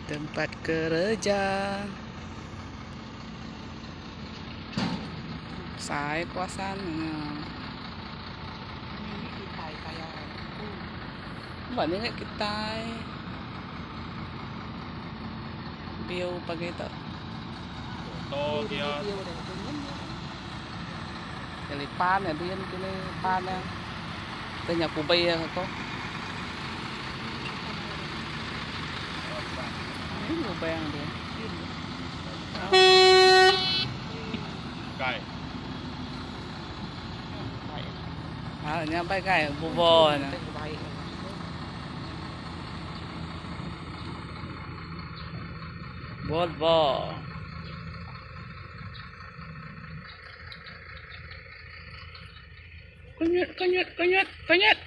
Tempat kereja. Besai kawasan nya. Ba ne kitai view pagi tu. Kelipan ne din kini pan ne. Ti nya kubi ko. Ni lubang dia. Ha nya bai kai bubo ne. Volvo. Kunyut kunyut kunyut kunyut.